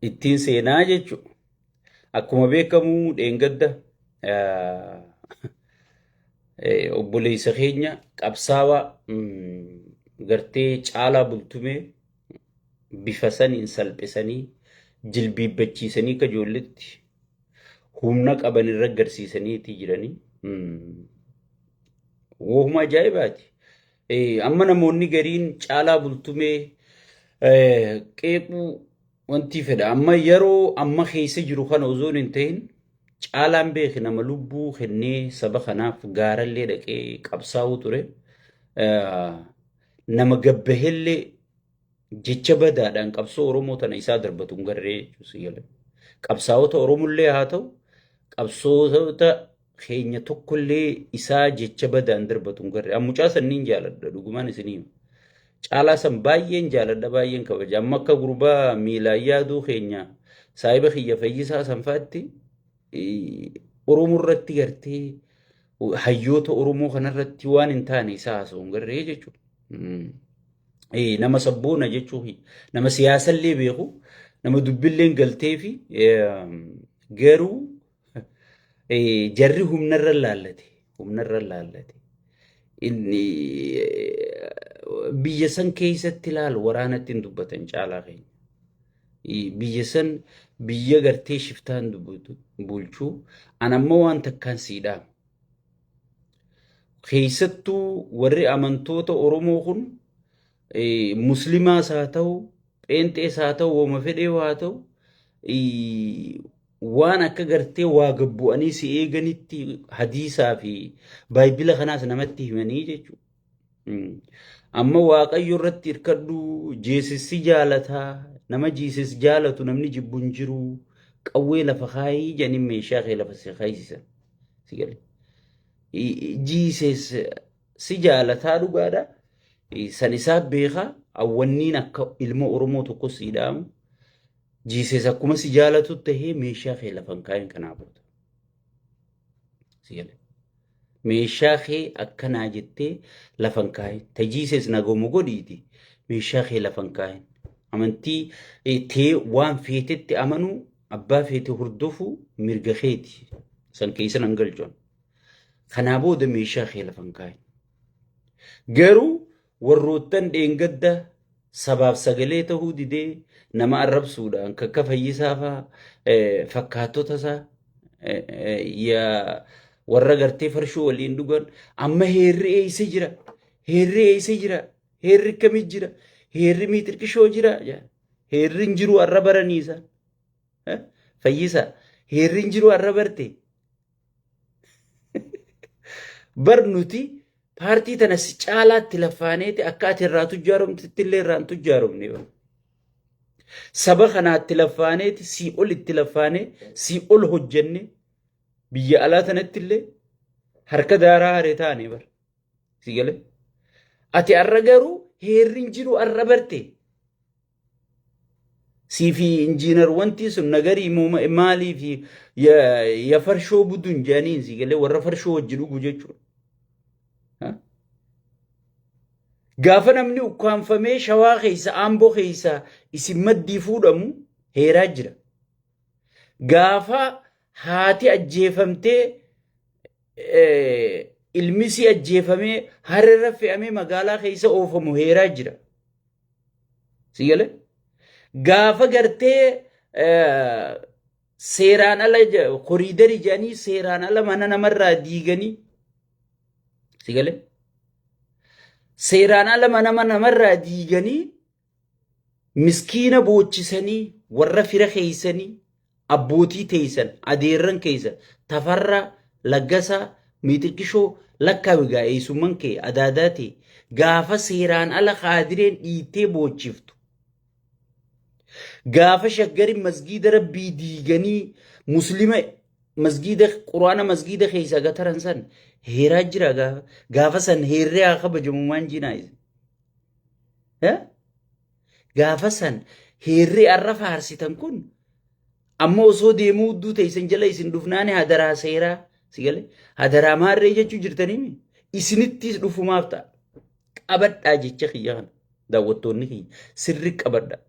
Ittiin seenaa jechuudha. Akkuma beekamu dheengadda obboleessa keenya qabsaawaa gartee Caalaa Bultumee bifa saniin salphisanii jilbiibbachiisanii akka ijoolletti humna qaban irra agarsiisaniiti jiranii. Wohuma ajaa'ibaati. Amma namoonni gariin Caalaa Bultumee qeequu wanti fedha. Amma yeroo amma keessa jiru kana osoo hin ta'in Caalaan beeki nama lubbuu kennee saba kanaaf gaarallee dhaqee qabsaa'uu ture. Nama gabbahellee jecha badaadhaan qabsoo Oromoo tana isaa darbatu hin garree jechuudha. Qabsaa'ota Oromollee haa ta'u qabsoota keenya tokkollee isaa jecha badaan darbatu hin garre. An mucaa sanniin jaaladha dhugumaan isinii hima. Caalaa san baay'een jaaladha baay'een kabaja. Amma akka gurbaa miilaan yaaduu keenya saahiba kiyya fayyisaa sanfaatti Oromoo irratti gartee hayyoota Oromoo kanarratti waan hin taane isaa haasa'u hin garree jechuudha. Nama sabboona jechuu nama siyaasallee beeku nama dubbilleen galtee fi garuu Jarri humnarra laallate. Humnarra laallate. Inni biyya san keessatti ilaalu waraanatti hin dubbatan caalaa keenya. Biyya san biyya gartee shiftaan dubbatu bulchuu an ammoo waan takkaan sii dhaama. Keessattuu warri amantoota Oromoo kun muslimaas haa ta'u pheenxees haa ta'u wama fedhee haa ta'u waan akka gartee waa gabbu'anii si eeganitti hadiisaa fi baayibila kanaas namatti himanii jechuudha. Amma waaqayyo irratti hirkadhu jeesis si jaalataa nama jiisis jaalatu namni jibbu hin jiru qawwee lafa kaayii jedhanii meeshaa kee lafa si kaayisisan. Si galee. Jiises si jaalataa dhugaadha. San isaa beekaa awwanniin akka ilma Oromoo tokko sii dhaamu. Jiises akkuma si jaalatu tahee meeshaa kee lafa hin kaayin kanaa booda. Si galee. Meeshaa kee akkanaa jettee lafa hin kaayin. Ta jiises nagomu godhiiti meeshaa kee lafa hin kaayin. Amantii tee waan feetetti amanuu abbaa feete hordofuu mirga keeti. San keessa nan galchu. Kanaa booda meeshaa kee lafa hin kaayin. Garuu warroottan dheengadda sabaaf sagalee ta'uu didee nama arrabsuudhaan kakka fayyisaa faa fakkaattota isaa warra gartee farshoo waliin dhugan amma heerri eessa jira? Heerri eessa jira? Heerri akkamii jira? Heerri miixirqishoo jira? Heerri hin jiru arra baranii isaan. Fayyisaa heerri hin jiru arra barte. Bar nuti paartii tana si caalaatti laffaaneeti akka ati irraa tujjaaromtetti illee irraa hin tujjaaromne. Bar. Saba kanaatti laffaaneeti sii ol itti laffaanee sii ol hojjenne biyya alaa tanatti illee harka daaraa haree taane bar. Si galee? Ati har'a garuu heerri hin jiru har'a barte. Sii fi injiinar wanti sun nagarii maalii fi ya farshoo budun jedhaniin si galee warra farshoo wajji dhugu jechuudha. Gaafa namni ukkaanfamee shawaa keessa aamboo keessa isin maddii fuudhamu heeraa jira. Gaafa haati ajjeefamtee ilmisii ajjeefamee harreerra fe'amee magaalaa keessa oofamu heeraa jira. Si galee? Gaafa gartee seeraan ala koriidarii jedhanii seeraan ala mana namarraa diiganii si galee? Seeraan ala mana namarraa diiganii miskiina boochisanii warra fira keeysanii abbootii teeysan adeerran keeysan tafarraa laggasaa miixiqqishoo lakkaawi gaa eeysumman kee adaadaa tee gaafa seeraan ala kaadireen dhiittee boochiftu gaafa shaggarin masgiida rabbii diiganii muslima masgiida quraana masgiida keeysa gataran san heeraa jira gaafa gaafa san heerree haa kabajamu maan jinaa isin Gaafa san heerri arra faarsitan kun amma osoo deemuu hudduu teessan jala isin dhufnaani hadaraa seeraa si gale hadaraa maarree jechuu jirtaniimi isinittis dhufumaaf ta'a. Qabadhaa jecha kiyya kana daawwattoonni kiyya sirri qabadhaa.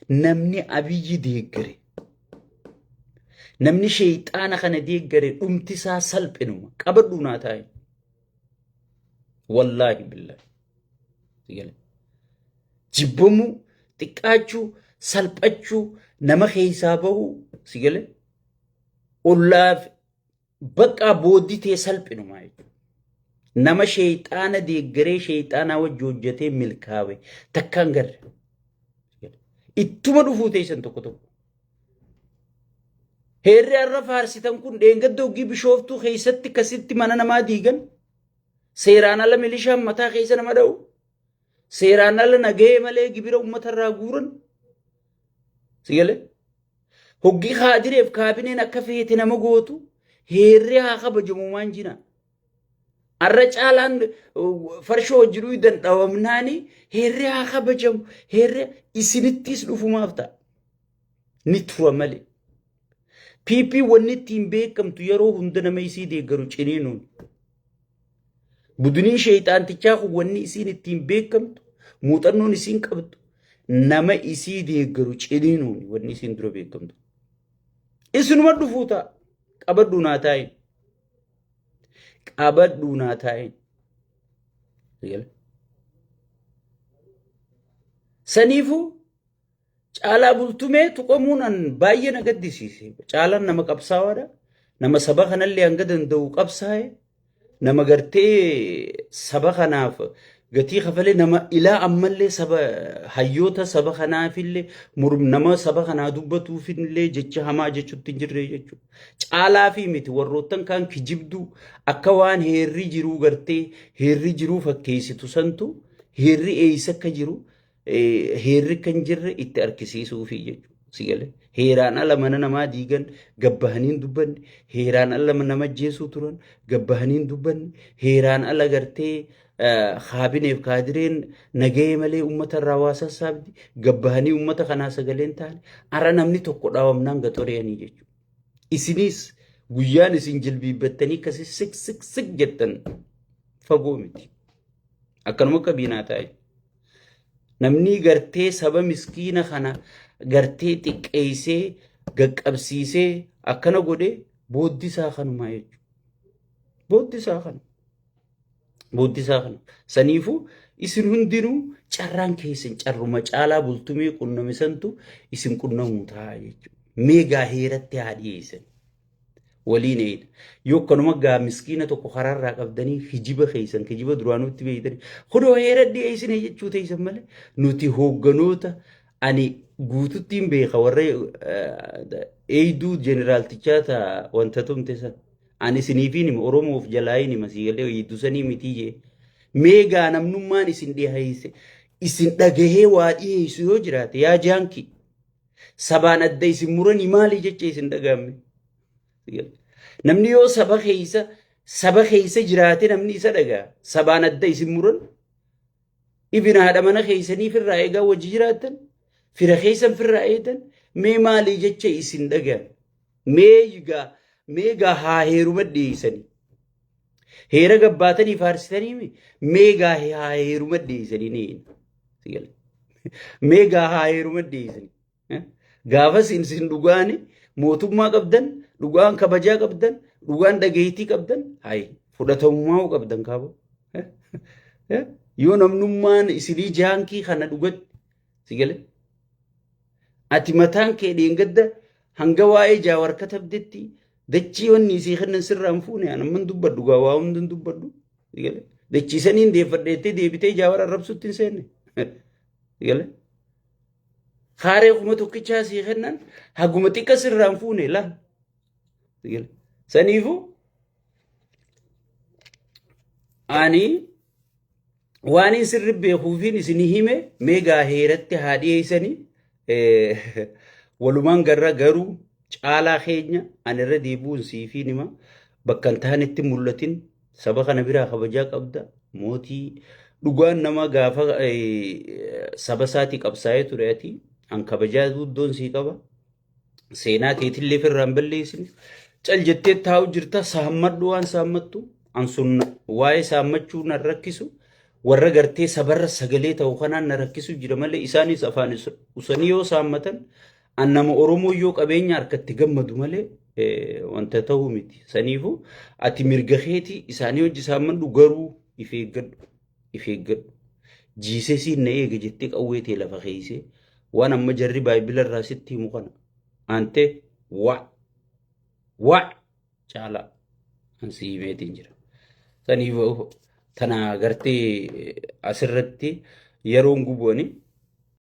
Namni Abiyyi deeggare, namni sheeyxaana kana deeggare dhumti isaa salphinuma. Qabadhuu naa taa'i. Wallaahi billaahi. Jibbamuu, xiqqaachuu, salphachuu, nama keessaa bahuu si galee ollaaf baqqaa booddii tee salphinuma jechuudha. Nama sheeyxaana deeggaree sheeyxaanaa wajji hojjetee milkaawe takkaan garre. Ittuma dhufuu teessan tokko tokko. Heerri har'a faarsitan kun dheengadda hoggii Bishooftuu keessatti akkasitti mana namaa diigan seeraan ala milishaan mataa keessa nama dha'u seeraan ala nagahee malee gibira uummatarraa guuran si galee hoggii kaadireef kaabineen akka feete nama gootu heerri haa kabajamu maan jina. Har'a caalaan farshoo hojii dhuydan dhawamnaani heerri haa kabajamu heerri isinittis dhufumaaf ta'a. Ni tura malee. PP wanni ittiin beekamtu yeroo hunda nama isii deeggaru ciniinuun. Buduniin sheeyxaantichaa kun wanni isiin ittiin beekamtu muuxannoon isiin qabdu nama isii deeggaru ciniinuun wanni isiin dura beekamtu. Isinuma dhufuu ta'a. Qabadhuu naa taa'in. Qabadhuu naa taa'in. Saniifuu Caalaa Bultumee tuqamuun an baay'ee na gaddisiise. Caalaan nama qabsaawaadha. Nama saba kanallee hanga danda'u qabsaa'e. Nama gartee saba kanaaf gatii kafalee nama ilaa ammallee saba hayyoota saba kanaafillee nama saba kanaa dubbatuufillee jecha hamaa jechuutti hin jirre jechuudha. Caalaa fi miti warroottan kaan kijibduu akka waan heerri jiruu gartee heerri jiruu fakkeessitu santu heerri eessa akka jiru heerri akka hin jirre itti argisiisuufi jechuudha. Si galee heeraan ala mana namaa diigan gabbahanii hin dubbanne, heeraan ala nama ajjeesuu turan gabbahanii hin dubbanne, heeraan ala gartee kaabineef kaadireen nagahee malee uummata irraa waa sassaabdi gabbahanii uummata kanaa sagalee hin taane ara namni tokko dhaawamnaan gaxoreeyanii jechuudha. Isinis guyyaan isin jilbiibbattanii akkasii sik sik sik jettan fagoo miti. Akkanuma akka biinaa taa'e. Namni gartee saba miskiina kana gartee xiqqeessee gaqqabsiisee akkana godhe booddi isaa kanumaa jechuudha. Booddi isaa kana. Booddi isaa kana. Saniifuu isin hundinuu carraan keessan carruma caalaa bultumee qunname santu isin qunnamuu ta'a jechuudha. Mee gaa heeratti haa dhiyeessan. Waliin eeyna. Yoo akkanuma gaa miskiina tokko karaarraa qabdanii kijiba keessan kijiba duraanuutti beeytanii kunoo heera dhiyeessine jechuu teessan malee nuti hoogganoota ani guututtiin beeka warra eeyduu jeneraaltichaa ta wanta tumte san ani isiniifiin hima Oromoof jalaayin hima sii galee eeyduu sanii mitii jee mee gaa namnummaan isin dhiyeesse isin dhagahee waa dhiyeessu yoo jiraate yaa jaankii Sabaan adda isin muranii maali jecha isin dhaga'ame. Namni yoo saba keessa jiraate namni isa dhaga'a. Sabaan adda isin muran. Ibina haadha mana keessanii firraa eegaa wajji jiraattan fira keessan firraa eegan mee maali jecha isin dhaga'ame. Mee gaa haa heeruma dhiyeessanii. Heera gabbaatanii faarsitanii mee gaa haa heeruma dhiyeessanii ni Mee gaa haa heeruma dhiyeessanii. Gaafa isin dhugaan mootummaa qabdan, dhugaan kabajaa qabdan, dhugaan dhageettii qabdan, hayi fudhatamummaa qabdan kaaboo. Yoo namnummaan isinii jaankii kana dhugatti si galee. Ati mataan kee dheengadda hanga waa'ee Jaawar katabdetti dachii wanni isii kennan sirraa hin fuune ani amman dubbadhu gaa waa hunda hin dubbadhu. Dachii saniin deeffadheettee deebitee Jaawar arrabsutti hin seenne. Kaaree 1000 sii kennan haguma xiqqa sirraa hin fuune laa. Saniifuu ani waan hin sirri beekuufiin isinii hime mee gaa heeratti haa dhiyeessanii walumaan garra garuu caalaa keenya ani irra deebi'uun siifiin hima bakka hin taanetti mul'atin saba kana biraa kabajaa qabda mootii dhugaan nama gaafa saba isaatii qabsaa'ee ture ati an kabajaa guddoon sii qaba. Seenaa keetillee firraa hin balleessine. Cal jettee taa'u jirta saammadhu waan saammattu an sun waa'ee saammachuu nan rakkisu Warra gartee sabarra sagalee ta'u kanaan na rakkisu jira malee, isaanis afaan usanii yoo saammatan, an nama Oromoo yoo qabeenya harkatti gammadu malee wanta ta'uu miti. Saniifuu ati mirga keetii isaanii hojii saammadhu, garuu if eeggadhu, if eeggadhu. Jesusiin na eega jettee qawwee tee lafa keeysee, waan amma jarri baayibila irraa sitti himu kana ante wa wa caalaa an si himeetiin jira. Saniif tana gartee asirratti yeroon gubuani.